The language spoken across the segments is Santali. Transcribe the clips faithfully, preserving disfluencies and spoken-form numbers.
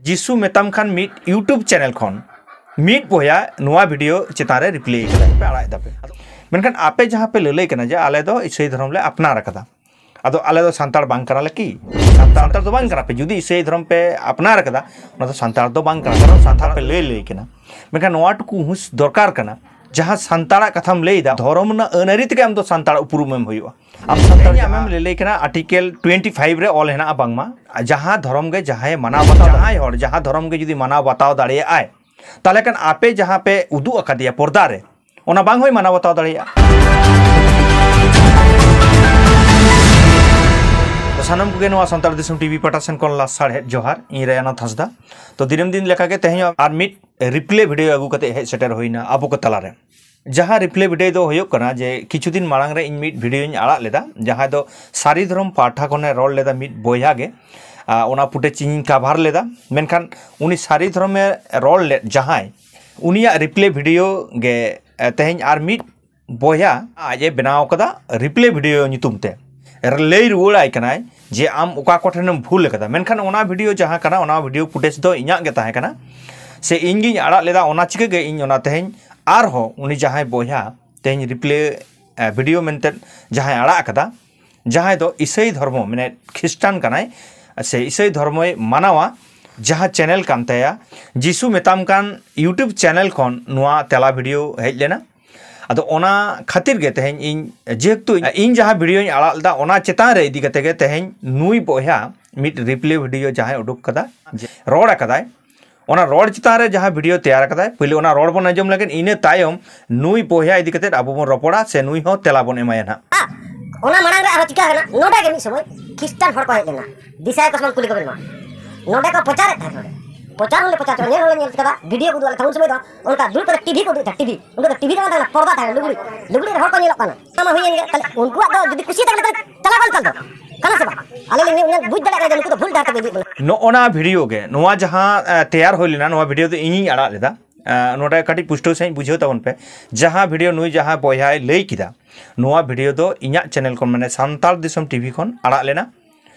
ᱡᱤᱥᱩ ᱢᱮᱛᱟᱢ ᱠᱷᱟᱱ ᱢᱤᱫ YouTube ᱪᱮᱱᱮᱞ ᱠᱷᱚᱱ ᱢᱤᱫ ᱵᱚᱭᱦᱟ ᱱᱚᱣᱟ ᱵᱷᱤᱰᱤᱭᱳ ᱪᱮᱛᱟᱱ ᱨᱮ ᱨᱤᱯᱞᱟᱭ ᱠᱟᱫᱟ, ᱯᱮ ᱟᱲᱟᱜ ᱮᱫᱟ ᱯᱮ᱾ ᱟᱫᱚ ᱢᱮᱱᱠᱷᱟᱱ ᱟᱯᱮ ᱡᱟᱦᱟᱸ ᱯᱮ ᱞᱟᱹᱞᱟᱹᱭ ᱠᱟᱱᱟ ᱡᱮ ᱟᱞᱮ ᱫᱚ ᱤᱥᱟᱹᱭ ᱫᱷᱚᱨᱚᱢ ᱞᱮ ᱟᱯᱱᱟᱨ ᱟᱠᱟᱫᱟ, ᱟᱫᱚ ᱟᱞᱮ ᱫᱚ ᱥᱟᱱᱛᱟᱲ ᱵᱟᱝ ᱠᱟᱱᱟ ᱞᱮ ᱠᱤ? ᱥᱟᱱᱛᱟᱲ, ᱥᱟᱱᱛᱟᱲ ᱫᱚ ᱵᱟᱝ ᱠᱟᱱᱟ ᱯᱮ᱾ ᱡᱩᱫᱤ ᱤᱥᱟᱹᱭ ᱫᱷᱚᱨᱚᱢ ᱯᱮ ᱟᱯᱱᱟᱨ ᱟᱠᱟᱫᱟ, ᱚᱱᱟ ᱫᱚ ᱥᱟᱱᱛᱟᱲ ᱫᱚ ᱵᱟᱝ ᱠᱟᱱᱟ, ᱠᱟᱨᱚᱱ ᱥᱟᱱᱛᱟᱲ ᱯᱮ ᱞᱟᱹᱭ ᱞᱟᱹᱭ ᱠᱟᱱᱟ᱾ ᱢᱮᱱᱠᱷᱟᱱ ᱱᱚᱣᱟ ᱴᱩᱠᱩ ᱦᱩᱸᱥ ᱫᱚᱨᱠᱟᱨ ᱠᱟᱱᱟ, ᱡᱟᱦᱟᱸ ᱥᱟᱱᱛᱟᱲᱟᱜ ᱠᱟᱛᱷᱟᱢ ᱞᱟᱹᱭ ᱮᱫᱟ, ᱫᱷᱚᱨᱚᱢ ᱨᱮᱱᱟᱜ ᱟᱹᱱ ᱟᱹᱨᱤ ᱛᱮᱜᱮ ᱟᱢ ᱫᱚ ᱥᱟᱱᱛᱟᱲ ᱩᱯᱨᱩᱢ ᱮᱢ ᱦᱩᱭᱩᱜᱼᱟ᱾ ᱟᱢ ᱥᱟᱱᱛᱟᱲ ᱟᱢᱮᱢ ᱞᱟᱹᱭ ᱠᱟᱱᱟ, ᱟᱨᱴᱤᱠᱮᱞ ᱴᱩᱭᱮᱱᱴᱤ ᱯᱷᱟᱭᱤᱵᱷ ᱨᱮ ᱚᱞ ᱦᱮᱱᱟᱜᱼᱟ ᱵᱟᱝᱢᱟ ᱡᱟᱦᱟᱸ ᱫᱷᱚᱨᱚᱢ ᱜᱮ ᱡᱟᱦᱟᱸᱭ ᱢᱟᱱᱟᱣ ᱵᱟᱛᱟᱣ, ᱡᱟᱦᱟᱸᱭ ᱦᱚᱲ ᱡᱟᱦᱟᱸ ᱫᱷᱚᱨᱚᱢ ᱜᱮ ᱡᱩᱫᱤ ᱢᱟᱱᱟᱣ ᱵᱟᱛᱟᱣ ᱫᱟᱲᱮᱭᱟᱜᱼᱟᱭ, ᱛᱟᱦᱚᱞᱮ ᱠᱷᱟᱱ ᱟᱯᱮ ᱡᱟᱦᱟᱸ ᱯᱮ ᱩᱫᱩᱜ ᱟᱠᱟᱫᱮᱭᱟ ᱯᱚᱨᱫᱟ ᱨᱮ, ᱚᱱᱟ ᱵᱟᱝ ᱦᱚᱸᱭ ᱢᱟᱱᱟᱣ ᱵᱟᱛᱟᱣ ᱫᱟᱲᱮᱭᱟᱜᱼᱟ᱾ ᱥᱟᱱᱟᱢ ᱠᱚᱜᱮ ᱱᱚᱣᱟ ᱥᱟᱱᱛᱟᱲ ᱫᱤᱥᱚᱢ ᱴᱤᱵᱷᱤ ᱯᱟᱦᱴᱟ ᱥᱮᱱ ᱠᱷᱚᱱ ᱞᱟᱥᱟᱲᱦᱮᱫ ᱡᱚᱦᱟᱨ᱾ ᱤᱧ ᱨᱟᱭᱟᱱᱟᱛᱷ ᱦᱟᱸᱥᱫᱟ᱾ ᱛᱚ ᱫᱤᱱᱟᱹᱢ ᱫᱤᱱ ᱞᱮᱠᱟᱜᱮ ᱛᱮᱦᱮᱧ ᱦᱚᱸ ᱟᱨ ᱢᱤᱫ ᱨᱤᱯᱞᱮ ᱵᱷᱤᱰᱤᱭᱳ ᱟᱹᱜᱩ ᱠᱟᱛᱮ ᱦᱮᱡ ᱥᱮᱴᱮᱨ ᱦᱩᱭᱱᱟ ᱟᱵᱚ ᱠᱚ ᱛᱟᱞᱟᱨᱮ᱾ ᱡᱟᱦᱟᱸ ᱨᱤᱯᱞᱮ ᱵᱷᱤᱰᱤᱭᱳ ᱫᱚ ᱦᱩᱭᱩᱜ ᱠᱟᱱᱟ ᱡᱮ ᱠᱤᱪᱷᱩ ᱫᱤᱱ ᱢᱟᱲᱟᱝ ᱨᱮ ᱤᱧ ᱢᱤᱫ ᱵᱷᱤᱰᱤᱭᱳᱧ ᱟᱲᱟᱜ ᱞᱮᱫᱟ, ᱡᱟᱦᱟᱸ ᱫᱚ ᱥᱟᱹᱨᱤ ᱫᱷᱚᱨᱚᱢ ᱯᱟᱦᱴᱟ ᱠᱷᱚᱱᱮ ᱨᱚᱲ ᱞᱮᱫᱟ ᱢᱤᱫ ᱵᱚᱭᱦᱟ ᱜᱮ᱾ ᱟᱨ ᱚᱱᱟ ᱯᱷᱩᱴᱮᱡᱽ ᱤᱧ ᱠᱟᱵᱷᱟᱨ ᱞᱮᱫᱟ, ᱢᱮᱱᱠᱷᱟᱱ ᱩᱱᱤ ᱥᱟᱹᱨᱤ ᱫᱷᱚᱨᱚᱢᱮ ᱨᱚᱲ ᱞᱮᱫ ᱡᱟᱦᱟᱸᱭ, ᱩᱱᱤᱭᱟᱜ ᱨᱤᱯᱞᱮ ᱵᱷᱤᱰᱤᱭᱳ ᱜᱮ, ᱮ, ᱛᱮᱦᱮᱧ ᱟᱨ ᱢᱤᱫ ᱵᱚᱭᱦᱟ ᱟᱡ ᱮ ᱵᱮᱱᱟᱣ ᱠᱟᱫᱟ ᱨᱤᱯᱞᱮ ᱵᱷᱤᱰᱤᱭᱳ ᱧᱩᱛᱩᱢ ᱛᱮ᱾ ᱞᱟᱹᱭ ᱨᱩᱣᱟᱹᱲᱟᱭ ᱠᱟᱱᱟᱭ ᱡᱮ ᱟᱢ ᱚᱠᱟ ᱠᱚ ᱴᱷᱮᱱᱮᱢ ᱵᱷᱩᱞ ᱟᱠᱟᱫᱟ, ᱢᱮᱱᱠᱷᱟᱱ ᱚᱱᱟ ᱵᱷᱤᱰᱤᱭᱳ ᱡᱟᱦᱟᱸ ᱠᱟᱱᱟ, ᱚᱱᱟ ᱵᱷᱤᱰᱤᱭᱳ ᱯᱷᱩᱴᱮᱡᱽ ᱫᱚ ᱤᱧᱟᱹᱜ ᱜᱮ ᱛᱟᱦᱮᱸ ᱠᱟᱱᱟ, ᱥᱮ ᱤᱧ ᱜᱤᱧ ᱟᱲᱟᱜ ᱞᱮᱫᱟ᱾ ᱚᱱᱟ ᱪᱤᱠᱟᱹ ᱜᱮ ᱤᱧ ᱚᱱᱟ ᱛᱮᱦᱮᱧ ᱟᱨᱦᱚᱸ ᱩᱱᱤ ᱡᱟᱦᱟᱸᱭ ᱵᱚᱭᱦᱟ ᱛᱮᱦᱮᱧ ᱨᱤᱯᱞᱮ, ᱮ, ᱵᱷᱤᱰᱤᱭᱳ ᱢᱮᱱᱛᱮ ᱡᱟᱦᱟᱸᱭ ᱟᱲᱟᱜ ᱟᱠᱟᱫᱟ, ᱡᱟᱦᱟᱸᱭ ᱫᱚ ᱤᱥᱟᱹᱭ ᱫᱷᱚᱨᱢᱚ, ᱢᱟᱱᱮ ᱠᱷᱨᱤᱥᱴᱟᱱ ᱠᱟᱱᱟᱭ, ᱥᱮ ᱤᱥᱟᱹᱭ ᱫᱷᱚᱨᱢᱚᱭ ᱢᱟᱱᱟᱣᱟ, ᱡᱟᱦᱟᱸ ᱪᱮᱱᱮᱞ ᱠᱟᱱ ᱛᱟᱭᱟ, ᱡᱤᱥᱩ ᱢᱮᱛᱟᱢ ᱠᱟᱱ YouTube ᱪᱮᱱᱮᱞ ᱠᱷᱚᱱ ᱱᱚᱣᱟ ᱛᱮᱞᱟ ᱵᱷᱤᱰᱤᱭᱳ ᱦᱮᱡ ᱞᱮᱱᱟ᱾ ᱟᱫᱚ ᱚᱱᱟ ᱠᱷᱟᱹᱛᱤᱨ ᱜᱮ ᱛᱮᱦᱮᱧ ᱤᱧ, ᱡᱮᱦᱮᱛᱩ ᱤᱧ ᱡᱟᱦᱟᱸ ᱵᱷᱤᱰᱤᱭᱳᱧ ᱟᱲᱟᱜ ᱞᱮᱫᱟ, ᱚᱱᱟ ᱪᱮᱛᱟᱱ ᱨᱮ ᱤᱫᱤ ᱠᱟᱛᱮ ᱜᱮ ᱛᱮᱦᱮᱧ ᱱᱩᱭ ᱵᱚᱭᱦᱟ ᱢᱤᱫ ᱨᱤᱯᱞᱮ ᱵᱷᱤᱰᱤᱭᱳ ᱡᱟᱦᱟᱸᱭ ᱩᱰᱩᱠ ᱠᱟᱫᱟ, ᱨᱚᱲ ᱟᱠᱟᱫᱟᱭ, ᱚᱱᱟ ᱨᱚᱲ ᱪᱮᱛᱟᱱ ᱨᱮ ᱡᱟᱦᱟᱸ ᱵᱷᱤᱰᱤᱭᱳ ᱛᱮᱭᱟᱨ ᱟᱠᱟᱫᱟᱭ, ᱯᱳᱭᱞᱳ ᱚᱱᱟ ᱨᱚᱲ ᱵᱚᱱ ᱟᱸᱡᱚᱢ ᱞᱮᱜᱮ, ᱤᱱᱟᱹ ᱛᱟᱭᱚᱢ ᱱᱩᱭ ᱵᱚᱭᱦᱟ ᱤᱫᱤ ᱠᱟᱛᱮ ᱟᱵᱚ ᱵᱚᱱ ᱨᱚᱯᱚᱲᱟ, ᱥᱮ ᱱᱩᱭ ᱦᱚᱸ ᱛᱮᱞᱟ ᱵᱚᱱ ᱮᱢᱟᱭᱟ ᱱᱟᱦᱟᱜ᱾ ᱚᱱᱟ ᱢᱟᱲᱟᱝ ᱨᱮ ᱟᱨᱦᱚᱸ ᱪᱤᱠᱟ ᱠᱟᱱᱟ, ᱱᱚᱰᱮ ᱜᱮ ᱢᱤᱫ ᱥᱚᱢᱚᱭ ᱠᱷᱨᱤᱥᱴᱟᱱ ᱦᱚᱲ ᱠᱚ ᱦᱮᱡ ᱞᱮᱱᱟ, ᱫᱤᱥᱟᱭ ᱠᱚ ᱥᱟᱢᱟᱝ ᱠᱩᱞᱤ ᱠᱚᱵᱮᱱ ᱢᱟ, ᱱᱚᱰᱮ ᱠᱚ ᱯᱨᱚᱪᱟᱨᱮᱫ ᱛᱟᱦᱮᱸᱫ, ᱱᱚᱰᱮ ᱯᱨᱚᱪᱟᱨ ᱦᱚᱸᱞᱮ ᱯᱨᱚᱪᱟᱨ ᱦᱚᱪᱚ, ᱧᱮᱞ ᱦᱚᱸᱞᱮ ᱧᱮᱞ ᱠᱮᱫᱟ, ᱵᱷᱤᱰᱤᱭᱳ ᱠᱚ ᱩᱫᱩᱜ ᱟᱞᱮ ᱛᱟᱦᱮᱸᱫ, ᱩᱱ ᱥᱚᱢᱚᱭ ᱫᱚ ᱚᱱᱠᱟ ᱫᱩᱲᱩᱵ ᱠᱟᱛᱮ ᱴᱤᱵᱷᱤ ᱠᱚ ᱩᱫᱩᱜ ᱮᱫ ᱛᱟᱦᱮᱸᱫ, ᱴᱤᱵᱷᱤ, ᱩᱱᱠᱩ ᱫᱚ ᱴᱤᱵᱷᱤ ᱫᱚ ᱵᱟᱝ ᱛᱟᱦᱮᱸ ᱠᱟᱱᱟ, ᱯᱚᱨᱫᱟ ᱛᱟᱦᱮᱸ ᱠᱟᱱᱟ, ᱞᱩᱜᱽᱲᱤ, ᱞᱩᱜᱽᱲᱤ ᱨᱮ ᱦᱚᱲ ᱠᱚ ᱧᱮᱞᱚᱜ ᱠᱟᱱᱟ᱾ ᱚᱱᱟ ᱢᱟ ᱦᱩᱭᱮᱱ ᱜᱮ, ᱛᱟᱦᱞᱮ ᱩᱱᱠᱩᱣᱟᱜ ᱫᱚ ᱡᱩᱫᱤ ᱠᱩᱥᱤ ᱛᱟᱦᱮᱸ ᱠᱟᱱᱟ, ᱛᱟᱦᱞᱮ ᱪᱟᱞᱟᱣ ᱵᱟᱝ ᱪᱟᱞᱟᱣ ᱫᱚ, ᱠᱟᱱᱟ ᱥᱮ ᱵᱟᱝ? ᱟᱞᱮ ᱞᱮ ᱧᱮᱞ ᱵᱩᱡᱽ ᱫᱟᱲᱮᱭᱟᱜ ᱠᱟᱱᱟ ᱡᱮ ᱱᱩᱠᱩ ᱫᱚ ᱵᱷᱩᱞ ᱰᱟᱦᱟᱨ ᱛᱮᱠᱚ ᱤᱫᱤᱭᱮᱫ ᱵᱚᱱᱟ᱾ ᱱᱚᱜᱼᱚ ᱱᱟ ᱵᱷᱤᱰᱤᱭᱳ ᱜᱮ, ᱱᱚᱣᱟ ᱡᱟᱦᱟᱸ, ᱮ, ᱛᱮᱭᱟᱨ ᱦᱩᱭ ᱞᱮᱱᱟ, ᱱᱚᱣᱟ ᱵᱷᱤᱰᱤᱭᱳ ᱫᱚ ᱤᱧᱤᱧ ᱟᱲᱟᱜ ᱞᱮᱫᱟ᱾ ᱮ, ᱱᱚᱰᱮ ᱠᱟᱹᱴᱤᱡ ᱯᱩᱥᱴᱟᱹᱣ ᱥᱟᱺᱦᱤᱡ ᱵᱩᱡᱷᱟᱹᱣ ᱛᱟᱵᱚᱱ ᱯᱮ᱾ ᱡᱟᱦᱟᱸ ᱵᱷᱤᱰᱤᱭᱳ ᱱᱩᱭ ᱡᱟᱦᱟᱸ ᱵᱚᱭᱦᱟᱭ ᱞᱟᱹᱭ ᱠᱮᱫᱟ, ᱱᱚᱣᱟ ᱵᱷᱤᱰᱤᱭᱳ ᱫᱚ ᱤᱧᱟᱹᱜ ᱪᱮᱱᱮᱞ ᱠᱷᱚᱱ, ᱢᱟᱱᱮ ᱥᱟᱱᱛᱟᱲ ᱫᱤᱥᱚᱢ ᱴᱤᱵᱷᱤ ᱠᱷᱚᱱ ᱟᱲᱟᱜ ᱞᱮᱱᱟ᱾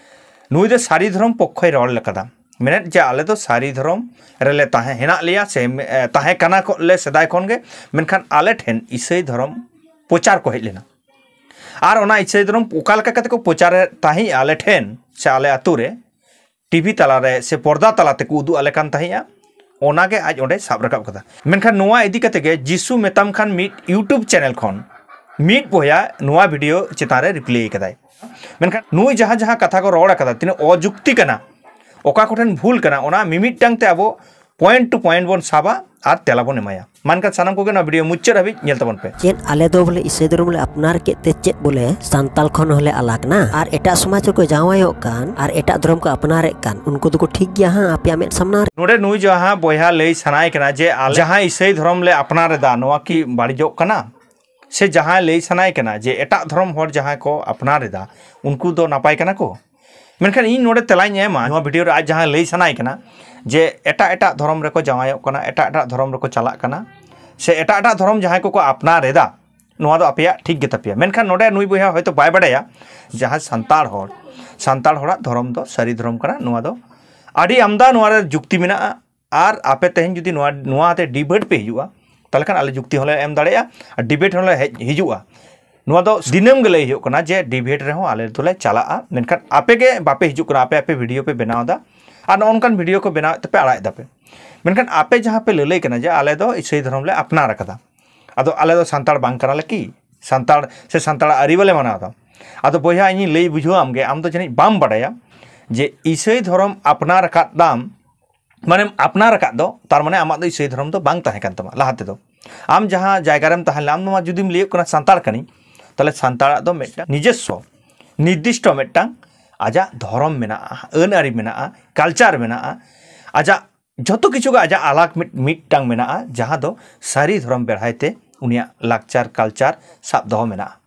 ᱱᱩᱭ ᱫᱚ ᱥᱟᱹᱨᱤ ᱫᱷᱚᱨᱚᱢ ᱯᱚᱠᱠᱷᱚᱭ ᱨᱚᱲ ᱞᱮᱠᱟᱫᱟ᱾ ᱢᱮᱱᱮᱫ ᱡᱮ ᱟᱞᱮ ᱫᱚ ᱥᱟᱹᱨᱤ ᱫᱷᱚᱨᱚᱢ ᱨᱮᱞᱮ ᱛᱟᱦᱮᱸ ᱦᱮᱱᱟᱜ ᱞᱮᱭᱟ ᱥᱮ, ᱮ, ᱛᱟᱦᱮᱸ ᱠᱟᱱᱟ ᱠᱚ ᱞᱮ ᱥᱮᱫᱟᱭ ᱠᱷᱚᱱ ᱜᱮ, ᱢᱮᱱᱠᱷᱟᱱ ᱟᱞᱮ ᱴᱷᱮᱱ ᱤᱥᱟᱹᱭ ᱫᱷᱚᱨᱚᱢ ᱯᱨᱚᱪᱟᱨ ᱠᱚ ᱦᱮᱡ ᱞᱮᱱᱟ᱾ ᱟᱨ ᱚᱱᱟ ᱤᱥᱟᱹᱭ ᱫᱷᱚᱨᱚᱢ ᱚᱠᱟ ᱞᱮᱠᱟ ᱠᱟᱛᱮ ᱠᱚ ᱯᱨᱚᱪᱟᱨᱮᱫ ᱛᱟᱦᱮᱸᱫ ᱟᱞᱮ ᱴᱷᱮᱱ ᱥᱮ ᱟᱞᱮ ᱟᱛᱳ ᱨᱮ, ᱴᱤᱵᱷᱤ ᱛᱟᱞᱟᱨᱮ ᱥᱮ ᱯᱚᱨᱫᱟ ᱛᱟᱞᱟ ᱛᱮᱠᱚ ᱩᱫᱩᱜ ᱟᱞᱮ ᱠᱟᱱ ᱛᱟᱦᱮᱸᱫᱼᱟ, ᱚᱱᱟᱜᱮ ᱟᱡ ᱚᱸᱰᱮ ᱥᱟᱵ ᱨᱟᱠᱟᱵ ᱠᱟᱫᱟ᱾ ᱢᱮᱱᱠᱷᱟᱱ ᱱᱚᱣᱟ ᱤᱫᱤ ᱠᱟᱛᱮ ᱜᱮ ᱡᱤᱥᱩ ᱢᱮᱛᱟᱢ ᱠᱷᱟᱱ ᱢᱤᱫ YouTube ᱪᱮᱱᱮᱞ ᱠᱷᱚᱱ ᱢᱤᱫ ᱵᱚᱭᱦᱟ ᱱᱚᱣᱟ ᱵᱷᱤᱰᱤᱭᱳ ᱪᱮᱛᱟᱱ ᱨᱮ ᱨᱤᱯᱞᱟᱭ ᱠᱟᱫᱟᱭ᱾ ᱢᱮᱱᱠᱷᱟᱱ ᱱᱩᱭ ᱡᱟᱦᱟᱸ ᱡᱟᱦᱟᱸ ᱠᱟᱛᱷᱟ ᱠᱚ ᱨᱚᱲ ᱠᱟᱫᱟ, ᱛᱤᱱᱟᱹᱜ ᱚᱡᱩᱠᱛᱤ ᱠᱟᱱᱟ, ᱚᱠᱟ ᱠᱚᱴᱷᱮᱱ ᱵᱷᱩᱞ ᱠᱟᱱᱟ, ᱚᱱᱟ ᱢᱤᱢᱤᱫᱴᱟᱝ ᱛᱮ ᱟᱵᱚ point to point ᱵᱚᱱ ᱥᱟᱵᱟ ᱟᱨ ᱛᱮᱞᱟ ᱵᱚᱱ ᱮᱢᱟᱭᱟ᱾ ᱢᱟ ᱮᱱᱠᱷᱟᱱ ᱥᱟᱱᱟᱢ ᱠᱚᱜᱮ ᱱᱚᱣᱟ ᱵᱷᱤᱰᱤᱭᱳ ᱢᱩᱪᱟᱹᱫ ᱦᱟᱹᱵᱤᱡ ᱧᱮᱞ ᱛᱟᱵᱚᱱ ᱯᱮ᱾ ᱪᱮᱫ ᱟᱞᱮ ᱫᱚ ᱵᱚᱞᱮ ᱤᱥᱟᱹᱭ ᱫᱷᱚᱨᱚᱢ ᱞᱮ ᱟᱯᱱᱟᱨ ᱠᱮᱫ ᱛᱮ ᱪᱮᱫ ᱵᱚᱞᱮ ᱥᱟᱱᱛᱟᱞ ᱠᱷᱚᱱ ᱦᱚᱸᱞᱮ ᱟᱞᱟᱜᱽ ᱱᱟ? ᱟᱨ ᱮᱴᱟᱜ ᱥᱚᱢᱟᱡᱽ ᱨᱮᱠᱚ ᱡᱟᱶᱟᱭᱚᱜ ᱠᱟᱱ ᱟᱨ ᱮᱴᱟᱜ ᱫᱷᱚᱨᱚᱢ ᱠᱚ ᱟᱯᱱᱟᱨᱮᱫ ᱠᱟᱱ, ᱩᱱᱠᱩ ᱫᱚᱠᱚ ᱴᱷᱤᱠ ᱜᱮᱭᱟ ᱦᱟᱸᱜ ᱟᱯᱮᱭᱟᱜ ᱢᱮᱫ ᱥᱟᱢᱱᱟ ᱨᱮ? ᱱᱚᱰᱮ ᱱᱩᱭ ᱡᱟᱦᱟᱸ ᱵᱚᱭᱦᱟ ᱞᱟᱹᱭ ᱥᱟᱱᱟᱭᱮ ᱠᱟᱱᱟ ᱡᱮ ᱟᱞᱮ ᱡᱟᱦᱟᱸ ᱤᱥᱟᱹᱭ ᱫᱷᱚᱨᱚᱢ ᱞᱮ ᱟᱯᱱᱟᱨ ᱮᱫᱟ, ᱱᱚᱣᱟ ᱠᱤ ᱵᱟᱹᱲᱤᱡᱚᱜ ᱠᱟᱱᱟ? ᱥᱮ ᱡᱟᱦᱟᱸᱭ ᱞᱟᱹᱭ ᱥᱟᱱᱟᱭᱮ ᱠᱟᱱᱟ ᱡᱮ ᱮᱴᱟᱜ ᱫᱷᱚᱨᱚᱢ ᱦᱚᱲ ᱡᱟᱦᱟᱸᱭ ᱠᱚ ᱟᱯᱱᱟᱨ ᱮᱫᱟ, ᱩᱱᱠᱩ ᱫᱚ ᱱᱟᱯᱟᱭ ᱠᱟᱱᱟ ᱠᱚ? ᱢᱮᱱᱠᱷᱟᱱ ᱤᱧ ᱱᱚᱰᱮ ᱛᱮᱞᱟᱧ ᱮᱢᱟ, ᱱᱚᱣᱟ ᱵᱷᱤᱰᱤᱭᱳ ᱨᱮ ᱟᱡ ᱡᱟᱦᱟᱸ ᱞᱟᱹᱭ ᱥᱟᱱᱟᱭᱮ ᱠᱟᱱᱟ ᱡᱮ ᱮᱴᱟᱜ ᱮᱴᱟᱜ ᱫᱷᱚᱨᱚᱢ ᱨᱮᱠᱚ ᱡᱟᱶᱟᱭᱚᱜ ᱠᱟᱱᱟ, ᱮᱴᱟᱜ ᱮᱴᱟᱜ ᱫᱷᱚᱨᱚᱢ ᱨᱮᱠᱚ ᱪᱟᱞᱟᱜ ᱠᱟᱱᱟ, ᱥᱮ ᱮᱴᱟᱜ ᱮᱴᱟᱜ ᱫᱷᱚᱨᱚᱢ ᱡᱟᱦᱟᱸᱭ ᱠᱚᱠᱚ ᱟᱯᱱᱟᱨ ᱮᱫᱟ, ᱱᱚᱣᱟ ᱫᱚ ᱟᱯᱮᱭᱟᱜ ᱴᱷᱤᱠ ᱜᱮ ᱛᱟᱯᱮᱭᱟ᱾ ᱢᱮᱱᱠᱷᱟᱱ ᱱᱚᱰᱮ ᱱᱩᱭ ᱵᱚᱭᱦᱟ ᱦᱚᱭᱛᱳ ᱵᱟᱭ ᱵᱟᱰᱟᱭᱟ, ᱡᱟᱦᱟᱸᱭ ᱥᱟᱱᱛᱟᱲ ᱦᱚᱲ, ᱥᱟᱱᱛᱟᱲ ᱦᱚᱲᱟᱜ ᱫᱷᱚᱨᱚᱢ ᱫᱚ ᱥᱟᱹᱨᱤ ᱫᱷᱚᱨᱚᱢ ᱠᱟᱱᱟ, ᱱᱚᱣᱟ ᱫᱚ ᱟᱹᱰᱤ ᱟᱢᱫᱟ ᱱᱚᱣᱟ ᱨᱮ ᱡᱩᱠᱛᱤ ᱢᱮᱱᱟᱜᱼᱟ᱾ ᱟᱨ ᱟᱯᱮ ᱛᱮᱦᱮᱧ ᱡᱩᱫᱤ ᱱᱚᱣᱟ, ᱱᱚᱣᱟ ᱟᱛᱮ ᱰᱤᱵᱮᱴ ᱯᱮ ᱦᱤᱡᱩᱜᱼᱟ, ᱛᱟᱦᱚᱞᱮ ᱠᱷᱟᱱ ᱟᱞᱮ ᱡᱩᱠᱛᱤ ᱦᱚᱸᱞᱮ ᱮᱢ ᱫᱟᱲᱮᱭᱟᱜᱼᱟ ᱟᱨ ᱰᱤᱵᱮᱴ ᱦᱚᱸᱞᱮ ᱦᱮᱡ ᱦᱤᱡᱩᱜᱼᱟ᱾ ᱱᱚᱣᱟ ᱫᱚ ᱫᱤᱱᱟᱹᱢ ᱜᱮ ᱞᱟᱹᱭ ᱦᱩᱭᱩᱜ ᱠᱟᱱᱟ ᱡᱮ ᱰᱤᱵᱮᱴ ᱨᱮᱦᱚᱸ ᱟᱞᱮ ᱫᱚᱞᱮ ᱪᱟᱞᱟᱜᱼᱟ, ᱢᱮᱱᱠᱷᱟᱱ ᱟᱯᱮ ᱜᱮ ᱵᱟᱯᱮ ᱦᱤᱡᱩᱜ ᱠᱟᱱᱟ, ᱟᱯᱮ ᱟᱯᱮ ᱵᱷᱤᱰᱤᱭᱳ ᱯᱮ ᱵᱮᱱᱟᱣ ᱮᱫᱟ ᱟᱨ ᱱᱚᱜᱼᱚ ᱱᱚᱝᱠᱟᱱ ᱵᱷᱤᱰᱤᱭᱳ ᱠᱚ ᱵᱮᱱᱟᱣᱮᱫ ᱛᱮᱯᱮ ᱟᱲᱟᱜ ᱮᱫᱟ ᱯᱮ᱾ ᱢᱮᱱᱠᱷᱟᱱ ᱟᱯᱮ ᱡᱟᱦᱟᱸ ᱯᱮ ᱞᱟᱹᱞᱟᱹᱭ ᱠᱟᱱᱟ ᱡᱮ ᱟᱞᱮ ᱫᱚ ᱤᱥᱟᱹᱭ ᱫᱷᱚᱨᱚᱢ ᱞᱮ ᱟᱯᱱᱟᱨ ᱟᱠᱟᱫᱟ, ᱟᱫᱚ ᱟᱞᱮ ᱫᱚ ᱥᱟᱱᱛᱟᱲ ᱵᱟᱝ ᱠᱟᱱᱟᱞᱮ ᱠᱤ? ᱥᱟᱱᱛᱟᱲ ᱥᱮ ᱥᱟᱱᱛᱟᱲᱟᱜ ᱟᱹᱨᱤ ᱵᱟᱞᱮ ᱢᱟᱱᱟᱣ ᱮᱫᱟ? ᱟᱫᱚ ᱵᱚᱭᱦᱟ, ᱤᱧᱤᱧ ᱞᱟᱹᱭ ᱵᱩᱡᱷᱟᱹᱣ ᱟᱢ ᱜᱮ, ᱟᱢ ᱫᱚ ᱡᱟᱹᱱᱤᱡ ᱵᱟᱢ ᱵᱟᱰᱟᱭᱟ ᱡᱮ ᱤᱥᱟᱹᱭ ᱫᱷᱚᱨᱚᱢ ᱟᱯᱱᱟᱨ ᱟᱠᱟᱫ ᱫᱟᱢ, ᱢᱟᱱᱮᱢ ᱟᱯᱱᱟᱨ ᱟᱠᱟᱫ ᱫᱚ, ᱛᱟᱨ ᱢᱟᱱᱮ ᱟᱢᱟᱜ ᱫᱚ ᱤᱥᱟᱹᱭ ᱫᱷᱚᱨᱚᱢ ᱫᱚ ᱵᱟᱝ ᱛᱟᱦᱮᱸ ᱠᱟᱱ ᱛᱟᱢᱟ ᱞᱟᱦᱟ ᱛᱮᱫᱚ᱾ ᱟᱢ ᱡᱟᱦᱟᱸ ᱡᱟᱭᱜᱟ ᱨᱮᱢ ᱛᱟᱦᱮᱸ ᱞᱮᱱᱟ, ᱟᱢ ᱱᱚᱣᱟ ᱡᱩᱫᱤᱢ ᱞᱟᱹᱭᱟᱹᱜ ᱠᱟᱱᱟ ᱥᱟᱱᱛᱟᱲ ᱠᱟᱹᱱᱟᱹᱧ, ᱛᱟᱦᱚᱞᱮ ᱥᱟᱱᱛᱟᱲᱟᱜ ᱫᱚ ᱢᱤᱫᱴᱟᱝ ᱱᱤᱡᱚᱥᱥᱚ, ᱱᱤᱨᱫᱤᱥᱴᱚ ᱢᱤᱫᱴᱟᱝ ᱟᱡᱟᱜ ᱫᱷᱚᱨᱚᱢ ᱢᱮᱱᱟᱜᱼᱟ, ᱟᱹᱱ ᱟᱹᱨᱤ ᱢᱮᱱᱟᱜᱼᱟ, ᱠᱟᱞᱪᱟᱨ ᱢᱮᱱᱟᱜᱼᱟ, ᱟᱡᱟᱜ ᱡᱷᱚᱛᱚ ᱠᱤᱪᱷᱩ ᱜᱮ ᱟᱡᱟᱜ ᱟᱞᱟᱜᱽ ᱢᱤᱫ, ᱢᱤᱫᱴᱟᱝ ᱢᱮᱱᱟᱜᱼᱟ, ᱡᱟᱦᱟᱸ ᱫᱚ ᱥᱟᱹᱨᱤ ᱫᱷᱚᱨᱚᱢ ᱵᱮᱲᱦᱟᱭ ᱛᱮ ᱩᱱᱤᱭᱟᱜ ᱞᱟᱠᱪᱟᱨ, ᱠᱟᱞᱪᱟᱨ ᱥᱟᱵ ᱫᱚᱦᱚ ᱢᱮᱱᱟᱜᱼᱟ᱾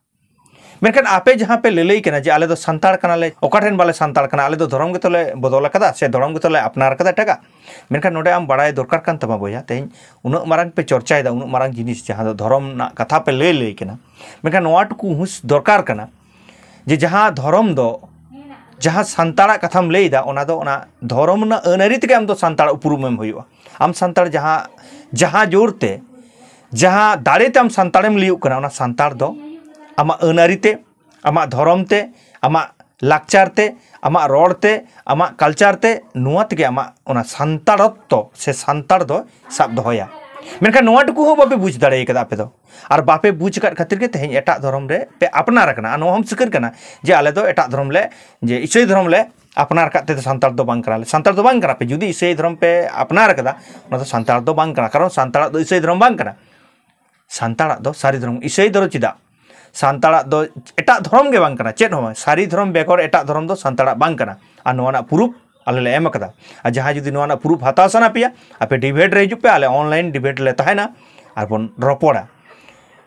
ᱢᱮᱱᱠᱷᱟᱱ ᱟᱯᱮ ᱡᱟᱦᱟᱸ ᱯᱮ ᱞᱟᱹᱞᱟᱹᱭ ᱠᱟᱱᱟ ᱡᱮ ᱟᱞᱮ ᱫᱚ ᱥᱟᱱᱛᱟᱲ ᱠᱟᱱᱟᱞᱮ, ᱚᱠᱟ ᱴᱷᱮᱱ ᱵᱟᱞᱮ ᱥᱟᱱᱛᱟᱲ ᱠᱟᱱᱟ, ᱟᱞᱮ ᱫᱚ ᱫᱷᱚᱨᱚᱢ ᱜᱮᱛᱚ ᱞᱮ ᱵᱚᱫᱚᱞ ᱟᱠᱟᱫᱟ ᱥᱮ ᱫᱷᱚᱨᱚᱢ ᱜᱮᱛᱚ ᱞᱮ ᱟᱯᱱᱟᱨ ᱟᱠᱟᱫᱟ ᱮᱴᱟᱜᱟᱜ᱾ ᱢᱮᱱᱠᱷᱟᱱ ᱱᱚᱰᱮ ᱟᱢ ᱵᱟᱲᱟᱭ ᱫᱚᱨᱠᱟᱨ ᱠᱟᱱ ᱛᱟᱢᱟ ᱵᱚᱭᱦᱟ, ᱛᱮᱦᱮᱧ ᱩᱱᱟᱹᱜ ᱢᱟᱨᱟᱝ ᱯᱮ ᱪᱚᱨᱪᱟᱭᱮᱫᱟ, ᱩᱱᱟᱹᱜ ᱢᱟᱨᱟᱝ ᱡᱤᱱᱤᱥ ᱡᱟᱦᱟᱸ ᱫᱚ ᱫᱷᱚᱨᱚᱢ ᱨᱮᱱᱟᱜ ᱠᱟᱛᱷᱟ ᱯᱮ ᱞᱟᱹᱭ ᱞᱟᱹᱭ ᱠᱟᱱᱟ, ᱢᱮᱱᱠᱷᱟᱱ ᱱᱚᱣᱟ ᱴᱩᱠᱩ ᱦᱩᱸᱥ ᱫᱚᱨᱠᱟᱨ ᱠᱟᱱᱟ ᱡᱮ ᱡᱟᱦᱟᱸ ᱫᱷᱚᱨᱚᱢ ᱫᱚ ᱡᱟᱦᱟᱸ ᱥᱟᱱᱛᱟᱲᱟᱜ ᱠᱟᱛᱷᱟᱢ ᱞᱟᱹᱭᱫᱟ, ᱚᱱᱟ ᱫᱚ ᱚᱱᱟ ᱫᱷᱚᱨᱚᱢ ᱨᱮᱱᱟᱜ ᱟᱹᱱ ᱟᱹᱨᱤ ᱛᱮᱜᱮ ᱟᱢ ᱫᱚ ᱥᱟᱱᱛᱟᱲ ᱩᱯᱨᱩᱢ ᱮᱢ ᱦᱩᱭᱩᱜᱼᱟ᱾ ᱟᱢ ᱥᱟᱱᱛᱟᱲ ᱡᱟᱦᱟᱸ, ᱡᱟᱦᱟᱸ ᱡᱳᱨ ᱛᱮ, ᱡᱟᱦᱟᱸ ᱫᱟᱲᱮ ᱛᱮ ᱟᱢ ᱥᱟᱱᱛᱟᱲᱮᱢ ᱞᱟᱹᱭᱩᱜ ᱠᱟᱱᱟ, ᱚᱱᱟ ᱥᱟᱱᱛᱟᱲ ᱫᱚ ᱟᱢᱟᱜ ᱟᱹᱱ ᱟᱹᱨᱤ ᱛᱮ, ᱟᱢᱟᱜ ᱫᱷᱚᱨᱚᱢ ᱛᱮ, ᱟᱢᱟᱜ ᱞᱟᱠᱪᱟᱨ ᱛᱮ, ᱟᱢᱟᱜ ᱨᱚᱲ ᱛᱮ, ᱟᱢᱟᱜ culture ᱛᱮ, ᱱᱚᱣᱟ ᱛᱮᱜᱮ ᱟᱢᱟᱜ ᱚᱱᱟ ᱥᱟᱱᱛᱟᱲᱚᱛᱛᱚ ᱥᱮ ᱥᱟᱱᱛᱟᱲ ᱫᱚ ᱥᱟᱵ ᱫᱚᱦᱚᱭᱟ᱾ ᱢᱮᱱᱠᱷᱟᱱ ᱱᱚᱣᱟ ᱴᱩᱠᱩ ᱦᱚᱸ ᱵᱟᱯᱮ ᱵᱩᱡᱽ ᱫᱟᱲᱮ ᱠᱟᱫᱟ ᱟᱯᱮ ᱫᱚ᱾ ᱟᱨ ᱵᱟᱯᱮ ᱵᱩᱡᱽ ᱟᱠᱟᱫ ᱠᱷᱟᱹᱛᱤᱨ ᱜᱮ ᱛᱮᱦᱮᱧ ᱮᱴᱟᱜ ᱫᱷᱚᱨᱚᱢ ᱨᱮ ᱯᱮ ᱟᱯᱱᱟᱨ ᱟᱠᱟᱱᱟ᱾ ᱟᱨ ᱱᱚᱣᱟ ᱦᱚᱸᱢ ᱥᱤᱠᱟᱹᱨ ᱠᱟᱱᱟ ᱡᱮ ᱟᱞᱮ ᱫᱚ ᱮᱴᱟᱜ ᱫᱷᱚᱨᱚᱢ ᱞᱮ, ᱡᱮ ᱤᱥᱟᱹᱭ ᱫᱷᱚᱨᱚᱢ ᱞᱮ ᱟᱯᱱᱟᱨ ᱟᱠᱟᱫ ᱛᱮ ᱥᱟᱱᱛᱟᱲ ᱫᱚ ᱵᱟᱝ ᱠᱟᱱᱟᱞᱮ᱾ ᱥᱟᱱᱛᱟᱲ ᱫᱚ ᱵᱟᱝ ᱠᱟᱱᱟ ᱯᱮ᱾ ᱡᱩᱫᱤ ᱤᱥᱟᱹᱭ ᱫᱷᱚᱨᱚᱢ ᱯᱮ ᱟᱯᱱᱟᱨ ᱟᱠᱟᱫᱟ, ᱚᱱᱟ ᱫᱚ ᱥᱟᱱᱛᱟᱲ ᱫᱚ ᱵᱟᱝ ᱠᱟᱱᱟ, ᱠᱟᱨᱚᱱ ᱥᱟᱱᱛᱟᱲᱟᱜ ᱫᱚ ᱤᱥᱟᱹᱭ ᱫᱷᱚᱨᱚᱢ ᱵᱟᱝ ᱠᱟᱱᱟ᱾ ᱥᱟᱱᱛᱟᱲᱟᱜ ᱫᱚ ᱥᱟᱹᱨᱤ ᱫᱷᱚᱨᱚᱢ, ᱤᱥᱟᱹᱭ ᱫᱷᱚᱨᱚᱢ ᱪᱮᱫᱟᱜ? ᱥᱟᱱᱛᱟᱲᱟᱜ ᱫᱚ ᱮᱴᱟᱜ ᱫᱷᱚᱨᱚᱢ ᱜᱮ ᱵᱟᱝ ᱠᱟᱱᱟ, ᱪᱮᱫ ᱦᱚᱸ ᱵᱟᱝ᱾ ᱥᱟᱹᱨᱤ ᱫᱷᱚᱨᱚᱢ ᱵᱮᱜᱚᱨ ᱮᱴᱟᱜ ᱫᱷᱚᱨᱚᱢ ᱫᱚ ᱥᱟᱱᱛᱟᱲᱟᱜ ᱵᱟᱝ ᱠᱟᱱᱟ᱾ ᱟᱨ ᱱᱚᱣᱟ ᱨᱮᱱᱟᱜ proof ᱟᱞᱮ ᱞᱮ ᱮᱢ ᱟᱠᱟᱫᱟ᱾ ᱟᱨ ᱡᱟᱦᱟᱸᱭ ᱡᱩᱫᱤ ᱱᱚᱣᱟ ᱨᱮᱱᱟᱜ proof ᱦᱟᱛᱟᱣ ᱥᱟᱱᱟ ᱯᱮᱭᱟ, ᱟᱯᱮ debate ᱨᱮ ᱦᱤᱡᱩᱜ ᱯᱮ, ᱟᱞᱮ online debate ᱞᱮ ᱛᱟᱦᱮᱱᱟ ᱟᱨ ᱵᱚᱱ ᱨᱚᱯᱚᱲᱟ᱾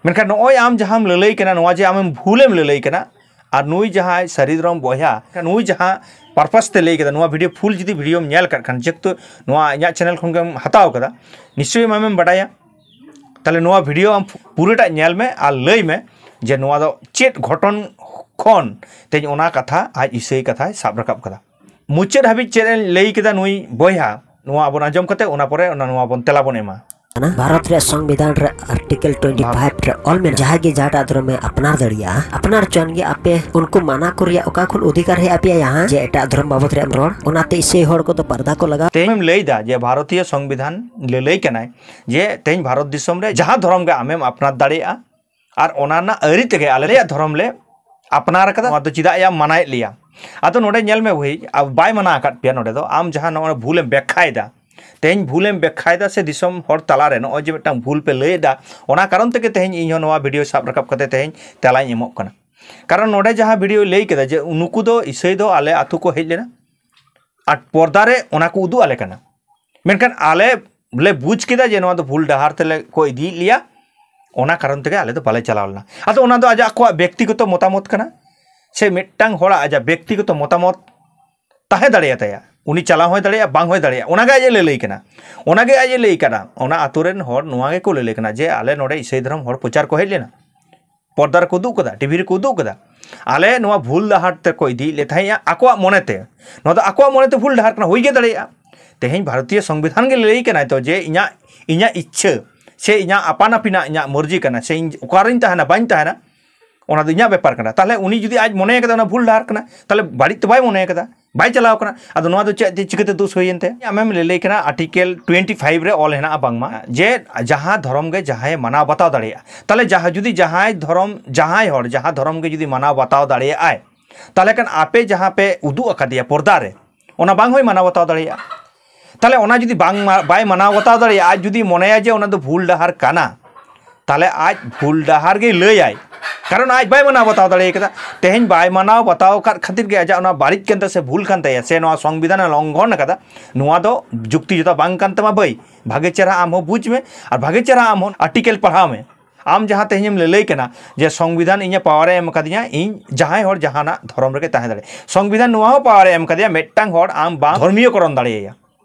ᱢᱮᱱᱠᱷᱟᱱ ᱱᱚᱜᱼᱚᱭ ᱟᱢ ᱡᱟᱦᱟᱸᱢ ᱞᱟᱹᱞᱟᱹᱭ ᱠᱟᱱᱟ, ᱱᱚᱣᱟ ᱡᱮ ᱟᱢᱮᱢ ᱵᱷᱩᱞᱮᱢ ᱞᱟᱹᱞᱟᱹᱭ ᱠᱟᱱᱟ, ᱟᱨ ᱱᱩᱭ ᱡᱟᱦᱟᱸᱭ ᱥᱟᱹᱨᱤ ᱫᱷᱚᱨᱚᱢ ᱵᱚᱭᱦᱟ, ᱱᱩᱭ ᱡᱟᱦᱟᱸ purpose ᱛᱮ ᱞᱟᱹᱭ ᱠᱮᱫᱟ, ᱱᱚᱣᱟ video full ᱡᱩᱫᱤ videoᱢ ᱧᱮᱞ ᱠᱟᱜ ᱠᱷᱟᱱ, ᱡᱮᱦᱮᱛᱩ ᱱᱚᱣᱟ ᱤᱧᱟᱹᱜ channel ᱠᱷᱚᱱ ᱜᱮᱢ ᱦᱟᱛᱟᱣ ᱠᱟᱫᱟ, ᱱᱤᱥᱪᱚᱭ ᱟᱢᱮᱢ ᱵᱟᱰᱟᱭᱟ᱾ ᱛᱟᱦᱞᱮ ᱱᱚᱣᱟ video ᱟᱢ ᱯᱩᱨᱟᱹᱴᱟᱜ ᱧᱮᱞ ᱢᱮ ᱟᱨ ᱞᱟᱹᱭ ᱢᱮ ᱡᱮ ᱱᱚᱣᱟ ᱫᱚ ᱪᱮᱫ ᱜᱷᱚᱴᱚᱱ ᱠᱷᱚᱱ ᱛᱮᱦᱮᱧ ᱚᱱᱟ ᱠᱟᱛᱷᱟ ᱟᱡ ᱤᱥᱟᱹᱭ ᱠᱟᱛᱷᱟᱭ ᱥᱟᱵ ᱨᱟᱠᱟᱵ ᱠᱟᱫᱟ᱾ ᱢᱩᱪᱟᱹᱫ ᱦᱟᱹᱵᱤᱡ ᱪᱮᱫ ᱮ ᱞᱟᱹᱭ ᱠᱮᱫᱟ ᱱᱩᱭ ᱵᱚᱭᱦᱟ, ᱱᱚᱣᱟ ᱵᱚᱱ ᱟᱸᱡᱚᱢ ᱠᱟᱛᱮ ᱚᱱᱟ ᱯᱚᱨᱮ ᱚᱱᱟ, ᱱᱚᱣᱟ ᱵᱚᱱ ᱛᱮᱞᱟ ᱵᱚᱱ ᱮᱢᱟ᱾ ᱠᱟᱱᱟ᱾ ᱵᱷᱟᱨᱚᱛ ᱨᱮᱭᱟᱜ ᱥᱚᱝᱵᱤᱫᱷᱟᱱ ᱨᱮ Article twenty five ᱨᱮ ᱚᱞ ᱢᱮᱱᱟᱜᱼᱟ, ᱡᱟᱦᱟᱸᱭ ᱜᱮ ᱡᱟᱦᱟᱸᱴᱟᱜ ᱫᱷᱚᱨᱚᱢᱮ ᱟᱯᱱᱟᱨ ᱫᱟᱲᱮᱭᱟᱜᱼᱟ, ᱟᱯᱱᱟᱨ ᱦᱚᱪᱚᱣᱟᱱ ᱜᱮ᱾ ᱟᱯᱮ ᱩᱱᱠᱩ ᱢᱟᱱᱟ ᱠᱚ ᱨᱮᱭᱟᱜ ᱚᱠᱟ ᱠᱷᱚᱱ ᱚᱫᱷᱤᱠᱟᱨ ᱦᱮᱡ ᱟᱯᱮᱭᱟ ᱡᱟᱦᱟᱸ ᱡᱮ ᱮᱴᱟᱜ ᱫᱷᱚᱨᱚᱢ ᱵᱟᱵᱚᱫ ᱨᱮ ᱟᱢ ᱨᱚᱲ? ᱚᱱᱟᱛᱮ ᱤᱥᱟᱹᱭ ᱦᱚᱲ ᱠᱚᱫᱚ ᱯᱟᱨᱫᱟ ᱠᱚ ᱞᱟᱜᱟᱣ᱾ ᱛᱮᱦᱮᱧ ᱮᱢ ᱞᱟᱹᱭᱫᱟ ᱡᱮ ᱵᱷᱟᱨᱚᱛᱤᱭᱚ ᱥᱚᱝᱵᱤᱫᱷᱟᱱ ᱞᱟᱹᱞᱟᱹᱭ ᱠᱟᱱᱟᱭ ᱡᱮ ᱛᱮᱦᱮᱧ ᱵᱷᱟᱨᱚᱛ ᱫᱤᱥᱚᱢ ᱨᱮ ᱡᱟᱦᱟᱸ ᱫᱷᱚᱨᱚᱢ ᱜᱮ ᱟᱢᱮᱢ ᱟᱯᱱᱟᱨ ᱫᱟᱲᱮᱭᱟᱜᱼᱟ, ᱟᱨ ᱚᱱᱟ ᱨᱮᱱᱟᱜ ᱟᱹᱨᱤ ᱛᱮᱜᱮ ᱟᱞᱮᱭᱟᱜ ᱫᱷᱚᱨᱚᱢ ᱞᱮ ᱟᱯᱱᱟᱨ ᱟᱠᱟᱫᱟ᱾ ᱱᱚᱣᱟ ᱫᱚ ᱪᱮᱫᱟᱜ ᱭᱟ ᱢᱟᱱᱟᱭᱮᱫ ᱞᱮᱭᱟ? ᱟᱫᱚ ᱱᱚᱰᱮ ᱧᱮᱞ ᱢᱮ ᱵᱷᱟᱹᱭ, ᱟ-, ᱵᱟᱭ ᱢᱟᱱᱟ ᱟᱠᱟᱫ ᱯᱮᱭᱟ᱾ ᱱᱚᱰᱮ ᱫᱚ ᱟᱢ ᱡᱟᱦᱟᱸ ᱱᱚᱜᱼᱚᱭ ᱵᱷᱩᱞᱮᱢ ᱵᱮᱠᱠᱷᱟᱭᱮᱫᱟ, ᱛᱮᱦᱮᱧ ᱵᱷᱩᱞᱮᱢ ᱵᱮᱠᱠᱷᱟᱭᱮᱫᱟ ᱥᱮ ᱫᱤᱥᱚᱢ ᱦᱚᱲ ᱛᱟᱞᱟᱨᱮ ᱱᱚᱜᱼᱚᱭ ᱡᱮ ᱢᱤᱫᱴᱟᱝ ᱵᱷᱩᱞ ᱯᱮ ᱞᱟᱹᱭᱮᱫᱟ, ᱚᱱᱟ ᱠᱟᱨᱚᱱ ᱛᱮᱜᱮ ᱛᱮᱦᱮᱧ ᱤᱧᱦᱚᱸ ᱱᱚᱣᱟ video ᱥᱟᱵ ᱨᱟᱠᱟᱵ ᱠᱟᱛᱮ ᱛᱮᱦᱮᱧ ᱛᱮᱞᱟᱧ ᱮᱢᱚᱜ ᱠᱟᱱᱟ᱾ ᱠᱟᱨᱚᱱ ᱱᱚᱰᱮ ᱡᱟᱦᱟᱸ video ᱞᱟᱹᱭ ᱠᱮᱫᱟ ᱡᱮ ᱱᱩᱠᱩ ᱫᱚ ᱤᱥᱟᱹᱭ ᱫᱚ ᱟᱞᱮ ᱟᱹᱛᱩ ᱠᱚ ᱦᱮᱡ ᱞᱮᱱᱟ ᱟᱨ ᱯᱚᱨᱫᱟ ᱨᱮ ᱚᱱᱟ ᱠᱚ ᱩᱫᱩᱜ ᱟᱞᱮ ᱠᱟᱱᱟ, ᱢᱮᱱᱠᱷᱟᱱ ᱟᱞᱮ ᱞᱮ ᱵᱩᱡᱽ ᱠᱮᱫᱟ ᱡᱮ ᱱᱚᱣᱟ ᱫᱚ ᱵᱷᱩᱞ ᱰᱟᱦᱟᱨ ᱛᱮᱞᱮ ᱠᱚ ᱤᱫᱤᱭᱮᱫ ᱞᱮᱭᱟ, ᱚᱱᱟ ᱠᱟᱨᱚᱱ ᱛᱮᱜᱮ ᱟᱞᱮ ᱫᱚ ᱵᱟᱞᱮ ᱪᱟᱞᱟᱣ ᱞᱮᱱᱟ᱾ ᱟᱫᱚ ᱚᱱᱟ ᱫᱚ ᱟᱡᱟᱜ ᱟᱠᱚᱣᱟᱜ ᱵᱮᱠᱛᱤᱜᱚᱛᱚ ᱢᱚᱛᱟᱢᱚᱛ ᱠᱟᱱᱟ, ᱥᱮ ᱢᱤᱫᱴᱟᱝ ᱦᱚᱲᱟᱜ ᱟᱡᱟᱜ ᱵᱮᱠᱛᱤᱜᱚᱛᱚ ᱢᱚᱛᱟᱢᱚᱛ ᱛᱟᱦᱮᱸ ᱫᱟᱲᱮᱭᱟᱛᱟᱭᱟ, ᱩᱱᱤ ᱪᱟᱞᱟᱣ ᱦᱚᱸᱭ ᱫᱟᱲᱮᱭᱟᱜᱼᱟ, ᱵᱟᱝ ᱦᱚᱸᱭ ᱫᱟᱲᱮᱭᱟᱜᱼᱟ, ᱚᱱᱟᱜᱮ ᱟᱡ ᱮ ᱞᱟᱹᱞᱟᱹᱭ ᱠᱟᱱᱟ, ᱚᱱᱟᱜᱮ ᱟᱡ ᱮ ᱞᱟᱹᱭ ᱠᱟᱱᱟ᱾ ᱚᱱᱟ ᱟᱛᱳ ᱨᱮᱱ ᱦᱚᱲ ᱱᱚᱣᱟ ᱜᱮᱠᱚ ᱞᱟᱹᱞᱟᱹᱭ ᱠᱟᱱᱟ ᱡᱮ ᱟᱞᱮ ᱱᱚᱰᱮ ᱤᱥᱟᱹᱭ ᱫᱷᱚᱨᱚᱢ ᱦᱚᱲ ᱯᱨᱚᱪᱟᱨ ᱠᱚ ᱦᱮᱡ ᱞᱮᱱᱟ, ᱯᱚᱨᱫᱟ ᱨᱮᱠᱚ ᱩᱫᱩᱜ ᱠᱟᱫᱟ, ᱴᱤᱵᱷᱤ ᱨᱮᱠᱚ ᱩᱫᱩᱜ ᱠᱟᱫᱟ, ᱟᱞᱮ ᱱᱚᱣᱟ ᱵᱷᱩᱞ ᱰᱟᱦᱟᱨ ᱛᱮᱠᱚ ᱤᱫᱤᱭᱮᱫ ᱞᱮ ᱛᱟᱦᱮᱸᱫᱼᱟ ᱟᱠᱚᱣᱟᱜ ᱢᱚᱱᱮᱛᱮ᱾ ᱱᱚᱣᱟ ᱫᱚ ᱟᱠᱚᱣᱟᱜ ᱢᱚᱱᱮᱛᱮ ᱵᱷᱩᱞ ᱰᱟᱦᱟᱨ ᱠᱟᱱᱟ, ᱦᱩᱭ ᱜᱮ ᱫᱟᱲᱮᱭᱟᱜᱼᱟ᱾ ᱛᱮᱦᱮᱧ ᱵᱷᱟᱨᱚᱛᱤᱭᱚ ᱥᱚᱝᱵᱤᱫᱷᱟᱱ ᱜᱮ ᱞᱟᱹᱭ ᱠᱟᱱᱟᱭ ᱛᱚ ᱡᱮ ᱤᱧᱟᱹᱜ, ᱤᱧᱟᱹᱜ ᱤᱪᱪᱷᱟᱹ ᱥᱮ ᱤᱧᱟᱹᱜ ᱟᱯᱟᱱ ᱟᱹᱯᱤᱱᱟᱜ ᱤᱧᱟᱹᱜ ᱢᱚᱨᱡᱤ ᱠᱟᱱᱟ, ᱥᱮ ᱤᱧ ᱚᱠᱟᱨᱤᱧ ᱛᱟᱦᱮᱱᱟ ᱵᱟᱹᱧ ᱛᱟᱦᱮᱱᱟ, ᱚᱱᱟ ᱫᱚ ᱤᱧᱟᱹᱜ ᱵᱮᱯᱟᱨ ᱠᱟᱱᱟ᱾ ᱛᱟᱦᱚᱞᱮ ᱩᱱᱤ ᱡᱩᱫᱤ ᱟᱡ ᱢᱚᱱᱮ ᱠᱟᱫᱟ ᱚᱱᱟ ᱵᱷᱩᱞ ᱰᱟᱦᱟᱨ ᱠᱟᱱᱟ, ᱛᱟᱦᱚᱞᱮ ᱵᱟᱹᱲᱤᱡ ᱛᱚ ᱵᱟᱭ ᱢᱚᱱᱮ ᱠᱟᱫᱟ, ᱵᱟᱭ ᱪᱟᱞᱟᱣ ᱠᱟᱱᱟ᱾ ᱟᱫᱚ ᱱᱚᱣᱟ ᱫᱚ ᱪᱮᱫ ᱪᱤᱠᱟᱹᱛᱮ ᱫᱳᱥ ᱦᱩᱭᱮᱱ ᱛᱟᱭᱟ? ᱟᱢᱮᱢ ᱞᱟᱹᱭ ᱠᱟᱱᱟ ᱟᱨᱴᱤᱠᱮᱞ ᱴᱩᱭᱮᱱᱴᱤ ᱯᱷᱟᱭᱤᱵᱷ ᱨᱮ ᱚᱞ ᱦᱮᱱᱟᱜᱼᱟ ᱵᱟᱝᱢᱟ ᱡᱮ ᱡᱟᱦᱟᱸ ᱫᱷᱚᱨᱚᱢ ᱜᱮ ᱡᱟᱦᱟᱸᱭ ᱢᱟᱱᱟᱣ ᱵᱟᱛᱟᱣ ᱫᱟᱲᱮᱭᱟᱜᱼᱟ᱾ ᱛᱟᱦᱚᱞᱮ ᱡᱟᱦᱟᱸ ᱡᱩᱫᱤ ᱡᱟᱦᱟᱸᱭ ᱫᱷᱚᱨᱚᱢ, ᱡᱟᱦᱟᱸᱭ ᱦᱚᱲ ᱡᱟᱦᱟᱸ ᱫᱷᱚᱨᱚᱢ ᱜᱮ ᱡᱩᱫᱤ ᱢᱟᱱᱟᱣ ᱵᱟᱛᱟᱣ ᱫᱟᱲᱮᱭᱟᱜᱼᱟᱭ, ᱛᱟᱦᱚᱞᱮ ᱠᱷᱟᱱ ᱟᱯᱮ ᱡᱟᱦᱟᱸ ᱯᱮ ᱩᱫᱩᱜ ᱟᱠᱟᱫᱮᱭᱟ ᱯᱚᱨᱫᱟ ᱨᱮ, ᱚᱱᱟ ᱵᱟᱝ ᱦᱚᱸᱭ ᱢᱟᱱᱟᱣ ᱵᱟᱛᱟᱣ ᱫᱟᱲᱮᱭᱟᱜᱼᱟ᱾ ᱛᱟᱦᱚᱞᱮ ᱚᱱᱟ ᱡᱩᱫᱤ ᱵᱟᱝ ᱢᱟ-, ᱵᱟᱭ ᱢᱟᱱᱟᱣ ᱵᱟᱛᱟᱣ ᱫᱟᱲᱮᱭᱟᱜᱼᱟ, ᱟᱡ ᱡᱩᱫᱤ ᱢᱚᱱᱮᱭᱟ ᱡᱮ ᱚᱱᱟ ᱫᱚ ᱵᱷᱩᱞ ᱰᱟᱦᱟᱨ ᱠᱟᱱᱟ, ᱛᱟᱦᱚᱞᱮ ᱟᱡ ᱵᱷᱩᱞ ᱰᱟᱦᱟᱨ ᱜᱮᱭ ᱞᱟᱹᱭᱟᱭ, ᱠᱟᱨᱚᱱ ᱟᱡ ᱵᱟᱭ ᱢᱟᱱᱟᱣ ᱵᱟᱛᱟᱣ ᱫᱟᱲᱮ ᱠᱟᱫᱟ᱾ ᱛᱮᱦᱮᱧ ᱵᱟᱭ ᱢᱟᱱᱟᱣ ᱵᱟᱛᱟᱣ ᱟᱠᱟᱫ ᱠᱷᱟᱹᱛᱤᱨ ᱜᱮ ᱟᱡᱟᱜ ᱚᱱᱟ ᱵᱟᱹᱲᱤᱡ ᱠᱟᱱ ᱛᱟᱭᱟ ᱥᱮ ᱵᱷᱩᱞ ᱠᱟᱱ ᱛᱟᱭᱟ ᱥᱮ ᱱᱚᱣᱟ ᱥᱚᱝᱵᱤᱫᱷᱟᱱᱮ ᱞᱚᱝᱜᱷᱚᱱ ᱟᱠᱟᱫᱟ, ᱱᱚᱣᱟ ᱫᱚ ᱡᱩᱠᱛᱤ ᱡᱩᱠᱛᱤ ᱵᱟᱝ ᱠᱟᱱ ᱛᱟᱢᱟ ᱵᱷᱟᱹᱭ᱾ ᱵᱷᱟᱜᱮ ᱪᱮᱦᱨᱟ ᱟᱢ ᱦᱚᱸ ᱵᱩᱡᱽ ᱢᱮ ᱟᱨ ᱵᱷᱟᱜᱮ ᱪᱮᱦᱨᱟ ᱟᱢ ᱦᱚᱸ ᱟᱨᱴᱤᱠᱮᱞ ᱯᱟᱲᱦᱟᱣ ᱢᱮ᱾ ᱟᱢ ᱡᱟᱦᱟᱸ ᱛᱮᱦᱮᱧᱮᱢ ᱞᱟᱹᱞᱟᱹᱭ ᱠᱟᱱᱟ ᱡᱮ ᱥᱚᱝᱵᱤᱫᱷᱟᱱ ᱤᱧᱮ ᱯᱟᱣᱟᱨᱮ ᱮᱢ ᱟᱠᱟᱫᱤᱧᱟ, ᱤᱧ ᱡᱟᱦᱟᱸᱭ ᱦᱚᱲ ᱡᱟᱦᱟᱱᱟᱜ ᱫᱷᱚᱨᱚᱢ ᱨᱮᱜᱮ ᱛᱟᱦᱮᱸ ᱫᱟᱲᱮᱭᱟᱜᱼᱟ, ᱥᱚᱝᱵᱤᱫᱷᱟᱱ ᱱᱚᱣᱟ ᱦᱚᱸ ᱯᱟᱣᱟᱨᱮ ᱮᱢ ᱟᱠᱟᱫᱮᱭᱟ ᱢᱤᱫᱴᱟᱝ ᱦᱚᱲ ᱟᱢ ᱵᱟᱢ ᱫᱷᱚᱨᱢᱤᱭᱚ ᱠᱚᱨᱚᱱ ᱫᱟᱲᱮᱭᱟᱭᱟ᱾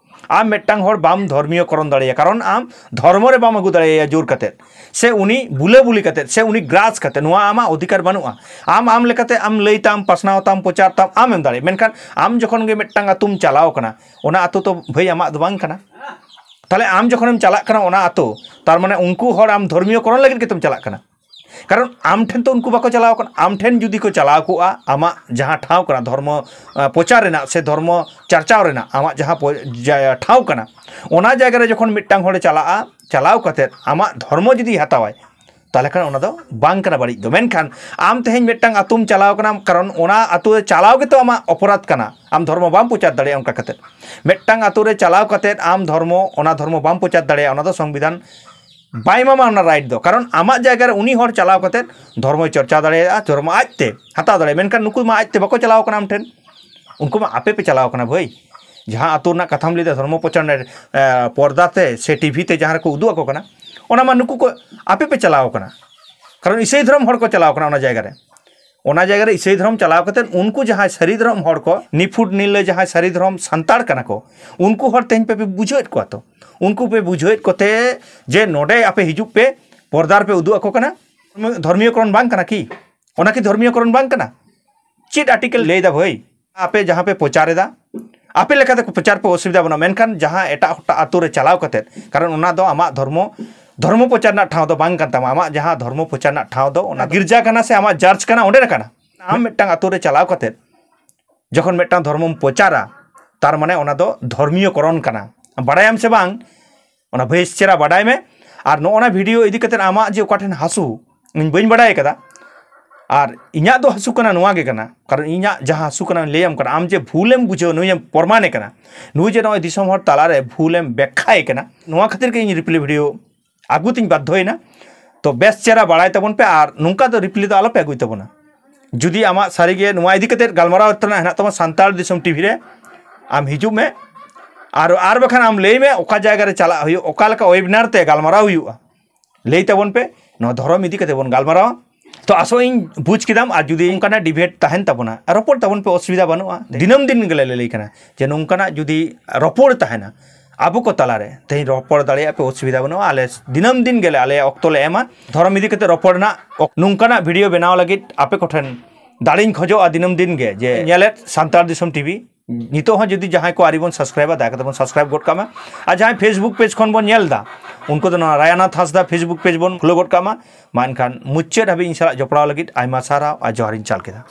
ᱟᱢ ᱢᱤᱫᱴᱟᱝ ᱦᱚᱲ ᱵᱟᱢ ᱫᱷᱚᱨᱢᱤᱭᱚ ᱠᱚᱨᱚᱱ ᱫᱟᱲᱮᱭᱟᱭᱟ, ᱠᱟᱨᱚᱱ ᱟᱢ ᱫᱷᱚᱨᱢᱚ ᱨᱮ ᱵᱟᱢ ᱟᱹᱜᱩ ᱫᱟᱲᱮᱭᱟᱭᱟ ᱡᱳᱨ ᱠᱟᱛᱮᱫ, ᱥᱮ ᱩᱱᱤ ᱵᱩᱞᱟᱹᱵᱩᱞᱤ ᱠᱟᱛᱮᱫ, ᱥᱮ ᱩᱱᱤ ᱜᱨᱟᱥ ᱠᱟᱛᱮᱫ, ᱱᱚᱣᱟ ᱟᱢᱟᱜ ᱚᱫᱷᱤᱠᱟᱨ ᱵᱟᱹᱱᱩᱜᱼᱟ᱾ ᱟᱢ ᱟᱢ ᱞᱮᱠᱟᱛᱮ ᱟᱢ ᱞᱟᱹᱭ ᱛᱟᱢ, ᱯᱟᱥᱱᱟᱣ ᱛᱟᱢ, ᱯᱨᱚᱪᱟᱨ ᱛᱟᱢ, ᱟᱢᱮᱢ ᱫᱟᱲᱮᱭᱟᱜᱼᱟ᱾ ᱢᱮᱱᱠᱷᱟᱱ ᱟᱢ ᱡᱚᱠᱷᱚᱱ ᱜᱮ ᱢᱤᱫᱴᱟᱝ ᱟᱹᱛᱩᱢ ᱪᱟᱞᱟᱣ ᱠᱟᱱᱟ, ᱚᱱᱟ ᱟᱹᱛᱩ ᱛᱚ ᱵᱷᱟᱹᱭ ᱟᱢᱟᱜ ᱫᱚ ᱵᱟᱝ ᱠᱟᱱᱟ᱾ ᱛᱟᱦᱞᱮ ᱟᱢ ᱡᱚᱠᱷᱚᱱᱮᱢ ᱪᱟᱞᱟᱜ ᱠᱟᱱᱟ ᱚᱱᱟ ᱟᱹᱛᱩ, ᱛᱟᱨ ᱢᱟᱱᱮ ᱩᱱᱠᱩ ᱦᱚᱲ ᱟᱢ ᱫᱷᱚᱨᱢᱤᱭᱚ ᱠᱚᱨᱚᱱ ᱞᱟᱹᱜᱤᱫ ᱜᱮᱛᱚᱢ ᱪᱟᱞᱟᱜ ᱠᱟᱱᱟ᱾ ᱠᱟᱨᱚᱱ ᱟᱢ ᱴᱷᱮᱱ ᱛᱚ ᱩᱱᱠᱩ ᱵᱟᱠᱚ ᱪᱟᱞᱟᱣ ᱠᱟᱱᱟ᱾ ᱟᱢ ᱴᱷᱮᱱ ᱡᱩᱫᱤ ᱠᱚ ᱪᱟᱞᱟᱣ ᱠᱚᱜᱼᱟ, ᱟᱢᱟᱜ ᱡᱟᱦᱟᱸ ᱴᱷᱟᱶ ᱠᱟᱱᱟ ᱫᱷᱚᱨᱢᱚ, ᱟᱸ, ᱯᱨᱚᱪᱟᱨ ᱨᱮᱱᱟᱜ ᱥᱮ ᱫᱷᱚᱨᱢᱚ ᱪᱟᱨᱪᱟᱣ ᱨᱮᱱᱟᱜ ᱟᱢᱟᱜ ᱡᱟᱦᱟᱸ ᱯᱚ-, ᱡᱟ-, ᱴᱷᱟᱶ ᱠᱟᱱᱟ, ᱚᱱᱟ ᱡᱟᱭᱜᱟ ᱨᱮ ᱡᱚᱠᱷᱚᱱ ᱢᱤᱫᱴᱟᱝ ᱦᱚᱲᱮ ᱪᱟᱞᱟᱜᱼᱟ, ᱪᱟᱞᱟᱣ ᱠᱟᱛᱮᱫ ᱟᱢᱟᱜ ᱫᱷᱚᱨᱢᱚ ᱡᱩᱫᱤ ᱦᱟᱛᱟᱣᱟᱭ, ᱛᱟᱦᱚᱞᱮ ᱠᱷᱟᱱ ᱚᱱᱟ ᱫᱚ ᱵᱟᱝ ᱠᱟᱱᱟ ᱵᱟᱹᱲᱤᱡ ᱫᱚ᱾ ᱢᱮᱱᱠᱷᱟᱱ ᱟᱢ ᱛᱮᱦᱮᱧ ᱢᱤᱫᱴᱟᱝ ᱟᱹᱛᱩᱢ ᱪᱟᱞᱟᱣ ᱠᱟᱱᱟ, ᱠᱟᱨᱚᱱ ᱚᱱᱟ ᱟᱹᱛᱩ ᱨᱮ ᱪᱟᱞᱟᱣ ᱜᱮᱛᱚ ᱟᱢᱟᱜ ᱚᱯᱚᱨᱟᱫᱷ ᱠᱟᱱᱟ᱾ ᱟᱢ ᱫᱷᱚᱨᱢᱚ ᱵᱟᱢ ᱯᱨᱚᱪᱟᱨ ᱫᱟᱲᱮᱭᱟᱜᱼᱟ ᱚᱱᱠᱟ ᱠᱟᱛᱮᱫ᱾ ᱢᱤᱫᱴᱟᱝ ᱟᱹᱛᱩ ᱨᱮ ᱪᱟᱞᱟᱣ ᱠᱟᱛᱮᱫ ᱟᱢ ᱫᱷᱚᱨᱢᱚ, ᱚᱱᱟ ᱫᱷᱚᱨᱢᱚ ᱵᱟᱢ ᱯᱨᱚᱪᱟᱨ ᱫᱟᱲᱮᱭᱟᱜᱼᱟ, ᱚᱱᱟ ᱫᱚ ᱥᱚᱝᱵᱤᱫᱷᱟᱱ ᱵᱟᱭ ᱮᱢᱟᱢᱟ ᱚᱱᱟ ᱨᱟᱭᱤᱴ ᱫᱚ᱾ ᱠᱟᱨᱚᱱ ᱟᱢᱟᱜ ᱡᱟᱭᱜᱟ ᱨᱮ ᱩᱱᱤ ᱦᱚᱲ ᱪᱟᱞᱟᱣ ᱠᱟᱛᱮᱫ ᱫᱷᱚᱨᱢᱚᱭ ᱪᱚᱨᱪᱟ ᱫᱟᱲᱮᱭᱟᱜᱼᱟ, ᱫᱷᱚᱨᱢᱚ ᱟᱡᱛᱮ ᱦᱟᱛᱟᱣ ᱫᱟᱲᱮᱭᱟᱜᱼᱟ᱾ ᱢᱮᱱᱠᱷᱟᱱ ᱱᱩᱠᱩ ᱢᱟ ᱟᱡᱛᱮ ᱵᱟᱠᱚ ᱪᱟᱞᱟᱣ ᱠᱟᱱᱟ ᱟᱢ ᱴᱷᱮᱱ, ᱩᱱᱠᱩ ᱢᱟ ᱟᱯᱮ ᱯᱮ ᱪᱟᱞᱟᱣ ᱠᱟᱱᱟ ᱵᱷᱟᱹᱭ᱾ ᱡᱟᱦᱟᱸ ᱟᱹᱛᱩ ᱨᱮᱱᱟᱜ ᱠᱟᱛᱷᱟᱢ ᱞᱟᱹᱭᱫᱟ, ᱫᱷᱚᱨᱢᱚ ᱯᱨᱚᱪᱟᱨ, ᱮ, ᱯᱚᱨᱫᱟ ᱛᱮ ᱥᱮ ᱴᱤᱵᱷᱤ ᱛᱮ ᱡᱟᱦᱟᱸ ᱨᱮᱠᱚ ᱩᱫᱩᱜ ᱟᱠᱚ ᱠᱟᱱᱟ, ᱚᱱᱟ ᱢᱟ ᱱᱩᱠᱩ ᱠᱚ, ᱟᱯᱮ ᱯᱮ ᱪᱟᱞᱟᱣ ᱠᱟᱱᱟ᱾ ᱠᱟᱨᱚᱱ ᱤᱥᱟᱹᱭ ᱫᱷᱚᱨᱚᱢ ᱦᱚᱲ ᱠᱚ ᱪᱟᱞᱟᱣ ᱠᱟᱱᱟ ᱚᱱᱟ ᱡᱟᱭᱜᱟ ᱨᱮ᱾ ᱚᱱᱟ ᱡᱟᱭᱜᱟ ᱨᱮ ᱤᱥᱟᱹᱭ ᱫᱷᱚᱨᱚᱢ ᱪᱟᱞᱟᱣ ᱠᱟᱛᱮᱫ ᱩᱱᱠᱩ ᱡᱟᱦᱟᱸᱭ ᱥᱟᱹᱨᱤ ᱫᱷᱚᱨᱚᱢ ᱦᱚᱲ ᱠᱚ, ᱱᱤᱯᱷᱩᱴ ᱱᱤᱨᱞᱟᱹ ᱡᱟᱦᱟᱸᱭ ᱥᱟᱹᱨᱤ ᱫᱷᱚᱨᱚᱢ ᱥᱟᱱᱛᱟᱲ ᱠᱟᱱᱟ ᱠᱚ, ᱩᱱᱠᱩ ᱦᱚᱲ ᱛᱮᱦᱮᱧ ᱯᱮ, ᱯᱮ ᱵᱩᱡᱷᱟᱹᱣᱮᱫ ᱠᱚᱣᱟ ᱛᱚ᱾ ᱩᱱᱠᱩ ᱯᱮ ᱵᱩᱡᱷᱟᱹᱣᱮᱫ ᱠᱚᱛᱮ ᱡᱮ ᱱᱚᱰᱮ ᱟᱯᱮ ᱦᱤᱡᱩᱜ ᱯᱮ, ᱯᱚᱨᱫᱟ ᱨᱮᱯᱮ ᱩᱫᱩᱜ ᱟᱠᱚ ᱠᱟᱱᱟ, ᱫᱷᱚᱨᱢᱤᱭᱚ ᱠᱚᱨᱚᱱ ᱵᱟᱝ ᱠᱟᱱᱟ ᱠᱤ? ᱚᱱᱟ ᱠᱤ ᱫᱷᱚᱨᱢᱤᱭᱚ ᱠᱚᱨᱚᱱ ᱵᱟᱝ ᱠᱟᱱᱟ? ᱪᱮᱫ ᱟᱨᱴᱤᱠᱮᱞ ᱞᱟᱹᱭ ᱫᱟ ᱵᱷᱟᱹᱭ? ᱟᱯᱮ ᱡᱟᱦᱟᱸ ᱯᱮ ᱯᱨᱚᱪᱟᱨ ᱮᱫᱟ, ᱟᱯᱮ ᱞᱮᱠᱟᱛᱮ ᱯᱨᱚᱪᱟᱨ ᱯᱮ, ᱚᱥᱩᱵᱤᱫᱷᱟ ᱵᱟᱹᱱᱩᱜᱼᱟ, ᱢᱮᱱᱠᱷᱟᱱ ᱡᱟᱦᱟᱸ ᱮᱴᱟᱜ ᱦᱚᱲᱟᱜ ᱟᱛᱳ ᱨᱮ ᱪᱟᱞᱟᱣ ᱠᱟᱛᱮᱫ, ᱠᱟᱨᱚᱱ ᱚᱱᱟ ᱫᱚ ᱟᱢᱟᱜ ᱫᱷᱚᱨᱢᱚ ᱫᱷᱚᱨᱢᱚ ᱯᱨᱚᱪᱟᱨ ᱨᱮᱱᱟᱜ ᱴᱷᱟᱣ ᱫᱚ ᱵᱟᱝ ᱠᱟᱱ ᱛᱟᱢᱟ᱾ ᱟᱢᱟᱜ ᱡᱟᱦᱟᱸ ᱫᱷᱚᱨᱢᱚ ᱯᱨᱚᱪᱟᱨ ᱨᱮᱱᱟᱜ ᱴᱷᱟᱶ ᱫᱚ ᱚᱱᱟ ᱜᱤᱨᱡᱟ ᱠᱟᱱᱟ ᱥᱮ ᱟᱢᱟᱜ ᱪᱟᱨᱪ ᱠᱟᱱᱟ, ᱚᱸᱰᱮ ᱠᱟᱱᱟ᱾ ᱟᱢ ᱢᱤᱫᱴᱟᱝ ᱟᱛᱳ ᱨᱮ ᱪᱟᱞᱟᱣ ᱠᱟᱛᱮᱫ ᱡᱚᱠᱷᱚᱱ ᱢᱤᱫᱴᱟᱝ ᱫᱷᱚᱨᱢᱚᱢ ᱯᱨᱚᱪᱟᱨᱟ, ᱛᱟᱨ ᱢᱟᱱᱮ ᱚᱱᱟ ᱫᱚ ᱫᱷᱚᱨᱢᱤᱭᱚ ᱠᱚᱨᱚᱱ ᱠᱟᱱᱟ᱾ ᱵᱟᱲᱟᱭᱟᱢ ᱥᱮ ᱵᱟᱝ, ᱚᱱᱟ ᱵᱮᱥ ᱪᱮᱦᱨᱟ ᱵᱟᱰᱟᱭ ᱢᱮ᱾ ᱟᱨ ᱱᱚᱜᱼᱚ ᱱᱟ ᱵᱷᱤᱰᱤᱭᱳ ᱤᱫᱤ ᱠᱟᱛᱮᱫ ᱟᱢᱟᱜ ᱡᱮ ᱚᱠᱟ ᱴᱷᱮᱱ ᱦᱟᱹᱥᱩ, ᱤᱧ ᱵᱟᱹᱧ ᱵᱟᱲᱟᱭ ᱠᱟᱫᱟ᱾ ᱟᱨ ᱤᱧᱟᱹᱜ ᱫᱚ ᱦᱟᱹᱥᱩ ᱠᱟᱱᱟ, ᱱᱚᱣᱟ ᱜᱮ ᱠᱟᱱᱟ, ᱠᱟᱨᱚᱱ ᱤᱧᱟᱹᱜ ᱡᱟᱦᱟᱸ ᱦᱟᱹᱥᱩ ᱠᱟᱱᱟ ᱞᱟᱹᱭᱟᱢ ᱠᱟᱱᱟ, ᱟᱢ ᱡᱮ ᱵᱷᱩᱞᱮᱢ ᱵᱩᱡᱷᱟᱹᱣ, ᱱᱩᱭᱮᱢ ᱯᱨᱚᱢᱟᱱᱮ ᱠᱟᱱᱟ, ᱱᱩᱭ ᱡᱮ ᱱᱚᱜᱼᱚᱭ ᱫᱤᱥᱚᱢ ᱦᱚᱲ ᱛᱟᱞᱟᱨᱮ ᱵᱷᱩᱞᱮᱢ ᱵᱮᱠᱠᱷᱟᱭᱮ ᱠᱟᱱᱟ, ᱱᱚᱣᱟ ᱠᱷᱟᱹᱛᱤᱨ ᱜᱮ ᱤᱧ ᱨᱤᱯᱞᱟᱭ ᱵᱷᱤᱰᱤᱭᱳ ᱟᱹᱜᱩ ᱛᱤᱧ ᱵᱟᱫᱽᱫᱷᱚᱭᱮᱱᱟ᱾ ᱛᱚ ᱵᱮᱥ ᱪᱮᱦᱨᱟ ᱵᱟᱲᱟᱭ ᱛᱟᱵᱚᱱ ᱯᱮ, ᱟᱨ ᱱᱚᱝᱠᱟ ᱫᱚ ᱨᱤᱯᱞᱟᱭ ᱫᱚ ᱟᱞᱚᱯᱮ ᱟᱹᱜᱩᱭ ᱛᱟᱵᱚᱱᱟ᱾ ᱡᱩᱫᱤ ᱟᱢᱟᱜ ᱥᱟᱹᱨᱤᱜᱮ ᱱᱚᱣᱟ ᱤᱫᱤ ᱠᱟᱛᱮᱫ ᱜᱟᱞᱢᱟᱨᱟᱣ ᱛᱮᱱᱟᱜ ᱦᱮᱱᱟᱜ ᱛᱟᱢᱟ ᱥᱟᱱᱛᱟᱲ ᱫᱤᱥᱚᱢ ᱴᱤᱵᱷᱤ ᱨᱮ, ᱟᱢ ᱦᱤᱡᱩᱜ ᱢᱮ᱾ ᱟᱨ ᱟᱨ ᱵᱟᱠᱷᱟᱱ ᱟᱢ ᱞᱟᱹᱭ ᱢᱮ ᱚᱠᱟ ᱡᱟᱭᱜᱟ ᱨᱮ ᱪᱟᱞᱟᱜ ᱦᱩᱭᱩᱜ, ᱚᱠᱟ ᱞᱮᱠᱟ ᱳᱭᱮᱵᱤᱱᱟᱨ ᱛᱮ ᱜᱟᱞᱢᱟᱨᱟᱣ ᱦᱩᱭᱩᱜᱼᱟ, ᱞᱟᱹᱭ ᱛᱟᱵᱚᱱ ᱯᱮ᱾ ᱱᱚᱣᱟ ᱫᱷᱚᱨᱚᱢ ᱤᱫᱤ ᱠᱟᱛᱮ ᱵᱚᱱ ᱜᱟᱞᱢᱟᱨᱟᱣᱟ᱾ ᱛᱚ ᱟᱥᱚᱜ ᱤᱧ ᱵᱩᱡᱽ ᱠᱮᱫᱟᱢ, ᱟᱨ ᱡᱩᱫᱤ ᱚᱱᱠᱟᱱᱟᱜ ᱰᱤᱵᱮᱴ ᱛᱟᱦᱮᱱ ᱛᱟᱵᱚᱱᱟ, ᱨᱚᱯᱚᱲ ᱛᱟᱵᱚᱱ ᱯᱮ, ᱚᱥᱩᱵᱤᱫᱷᱟ ᱵᱟᱹᱱᱩᱜᱼᱟ᱾ ᱫᱤᱱᱟᱹᱢ ᱫᱤᱱ ᱜᱮᱞᱮ ᱞᱟᱹᱞᱟᱹᱭ ᱠᱟᱱᱟ ᱡᱮ ᱱᱚᱝᱠᱟᱱᱟᱜ ᱡᱩᱫᱤ ᱨᱚᱯᱚᱲ ᱛᱟᱦᱮᱱᱟ ᱟᱵᱚ ᱠᱚ ᱛᱟᱞᱟᱨᱮ, ᱛᱮᱦᱮᱧ ᱨᱚᱯᱚᱲ ᱫᱟᱲᱮᱭᱟᱜ ᱯᱮ, ᱚᱥᱩᱵᱤᱫᱷᱟ ᱵᱟᱹᱱᱩᱜᱼᱟ᱾ ᱟᱞᱮ ᱫᱤᱱᱟᱹᱢ ᱫᱤᱱ ᱜᱮᱞᱮ ᱟᱞᱮᱭᱟᱜ ᱚᱠᱛᱚ ᱞᱮ ᱮᱢᱟ ᱫᱷᱚᱨᱚᱢ ᱤᱫᱤ ᱠᱟᱛᱮ ᱨᱚᱯᱚᱲ ᱨᱮᱱᱟᱜ᱾ ᱚᱠ- ᱱᱚᱝᱠᱟᱱᱟᱜ ᱵᱷᱤᱰᱤᱭᱳ ᱵᱮᱱᱟᱣ ᱞᱟᱹᱜᱤᱫ ᱟᱯᱮ ᱠᱚᱴᱷᱮᱱ ᱫᱟᱲᱮᱧ ᱠᱷᱚᱡᱚᱜᱼᱟ ᱫᱤᱱᱟᱹᱢ ᱫᱤᱱ ᱜᱮ, ᱡᱮ ᱧᱮᱞᱮᱫ ᱥᱟᱱᱛᱟᱲ ᱫᱤᱥᱚᱢ ᱴᱤᱵᱷᱤ, ᱱᱤᱛᱚᱜ ᱦᱚᱸ ᱡᱩᱫᱤ ᱡᱟᱦᱟᱸᱭ ᱠᱚ ᱟᱹᱣᱨᱤ ᱵᱚᱱ ᱥᱟᱵᱥᱠᱨᱟᱭᱤᱵᱟ, ᱫᱟᱭᱟ ᱠᱟᱛᱮ ᱵᱚᱱ ᱥᱟᱵᱥᱠᱨᱟᱭᱤᱵ ᱜᱚᱫ ᱠᱟᱜ ᱢᱟ᱾ ᱟᱨ ᱡᱟᱦᱟᱸᱭ ᱯᱷᱮᱥᱵᱩᱠ ᱯᱮᱡᱽ ᱠᱷᱚᱱ ᱵᱚᱱ ᱧᱮᱞ ᱮᱫᱟ, ᱩᱱᱠᱩ ᱫᱚ ᱱᱚᱣᱟ ᱨᱟᱭᱟᱱᱟᱛᱷ ᱦᱟᱸᱥᱫᱟ ᱯᱷᱮᱥᱵᱩᱠ ᱯᱮᱡᱽ ᱵᱚᱱ ᱯᱷᱚᱞᱳ ᱜᱚᱫ ᱠᱟᱜ ᱢᱟ᱾ ᱢᱟ ᱮᱱᱠᱷᱟᱱ ᱢᱩᱪᱟᱹᱫ ᱦᱟᱹᱵᱤᱡ ᱤᱧ ᱥᱟᱞᱟᱜ ᱡᱚᱯᱲᱟᱣ ᱞᱟᱹᱜᱤᱫ ᱟᱭᱢᱟ ᱥᱟᱨᱦᱟᱣ ᱟᱨ ᱡᱚᱦᱟᱨᱤᱧ ᱪᱟᱞ ᱠᱮᱫᱟ᱾